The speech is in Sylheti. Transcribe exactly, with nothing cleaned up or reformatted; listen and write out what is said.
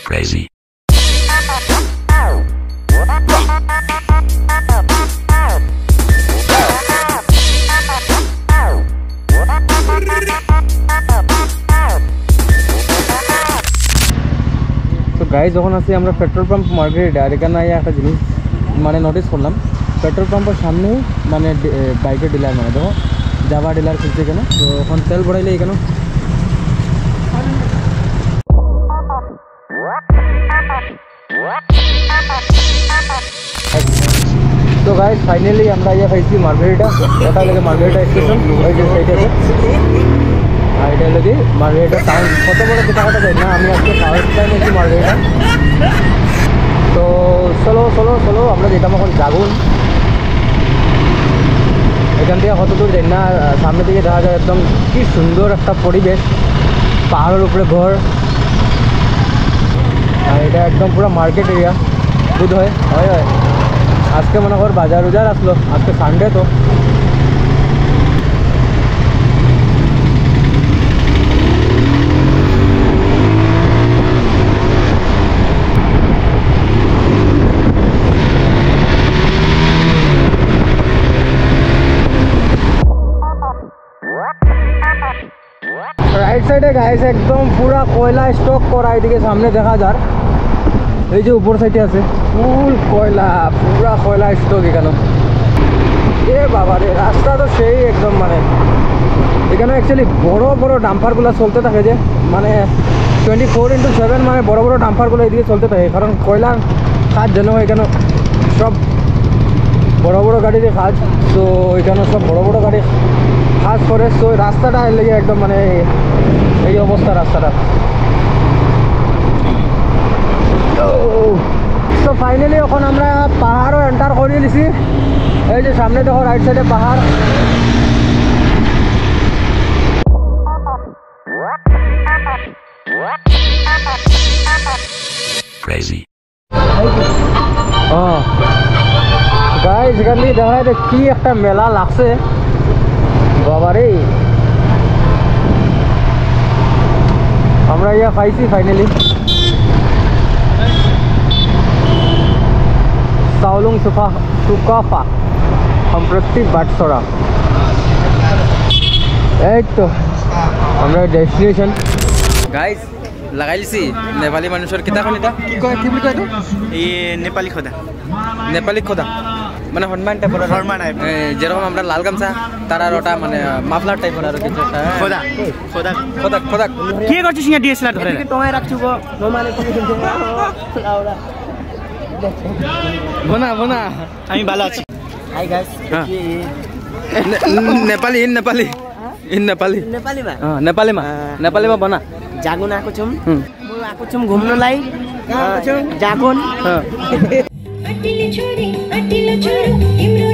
Crazy. তো গাইস, যখন আছি আমরা পেট্রোল পাম্প মার্কেটে, আর এখানে আইয়া একটা জিনিস মানে নোটিস করলাম, পেট্রোল পাম্পের সামনেই মানে ডি-, এ, বাইকের ডিলার, মানে দেখো, জাভা ডিলার খুলছে এখানে। তো এখন তেল ভরাইলে এখানে। তো গাইস, ফাইনালি আমরা ইয়া পাইছি মার্গারিটা। এটা লাগে মার্গারিটা স্টেশন, ওই যে সাইডে আছে। আর এটা লাগে মার্গারিটা টাউন। কত বড় কোথাও দেখা যায় না, আমি আজকে ফার্স্ট টাইম এসেছি মার্গারিটা। তো চলো, চলো, চলো, আমরা যেতাম এখন জাগুন। এখান থেকে কত দূর যাই না, সামনের দিকে দেখা যায় একদম কি সুন্দর একটা পরিবেশ, পাহাড়ের উপরে ঘর। আর এটা একদম পুরো মার্কেট এরিয়া বোধ হয়। হয়, হয়। আজকে মনে কর বাজার উজার আসলো, আজকে সানডে তো। রাইট সাইডে গাইস একদম পুরা কয়লা স্টক করা, এদিকে সামনে দেখা যার, এই যে উপর সাইডে আছে ফুল কয়লা, পুরা কয়লা স্টক এখানে। এ বাবা রে, রাস্তা তো সেই একদম মানে, এখানে অ্যাকচুয়ালি বড় বড় ডাম্পারগুলো চলতে থাকে যে মানে টোয়েন্টি ফোর ইন্টু সেভেন, মানে বড় বড় ডাম্পারগুলো এদিকে চলতে থাকে, কারণ কয়লার কাজ যেন এখানে সব বড় বড় গাড়ির কাজ, তো এখানে সব বড় বড় গাড়ি কাজ করে। তো রাস্তাটা এর লাগি একদম মানে এই অবস্থা রাস্তাটা। তো ফাইনালি এখন আমরা পাহাড়ও এন্টার করে নিছি। এই যে সামনে দেখো রাইট সাইডে পাহাড়। Crazy. ও গাইস, এখান থেকে দেখা যায় কি একটা মেলা লাগছে, বাবা রে। আমরা ইয়া পাইছি ফাইনালি। সাওলুং সুফা সুকাফা সম্প্রতি বাটসরা। এই তো আমরা ডেস্টিনেশন। গাইস, লাগাইলছি নেপালি মানুষের কিতা কইন এটা? কি কয়, কি বুলি কয় এইটো? এই নেপালী খোদা। নেপালী খোদা মানে হনুমান টাইপর আর। হনুমান টাইপ। এ, যেরকম আমরা লাল গামছা, তারার ওটা মানে মাফলার টাইপর আর কিছু একটা, হ্যাঁ। খোদা, খোদা। খোদা, খোদা। কি করছিস ইয়া ডিএসএলআর ধরে? এদিকে তোমায় রাখছি গো, নোমানে তুমি। বোনা, বোনা। আমি ভালো আছি। Hi guys. হ্যাঁ। কি? নে-, নেপালি, ইন নেপালি। ইন নেপালি। नेपालीमा? हाँ, नेपालीमा। हाँ। नेपालीमा बना। जागुन आएको छौँ। हुँ। म आएको छौँ घुम्नलाई। कहाँ आएको छौँ? जागुन। हाँ। अटिलो छोरी, अटिलो छोरो, तिम्रो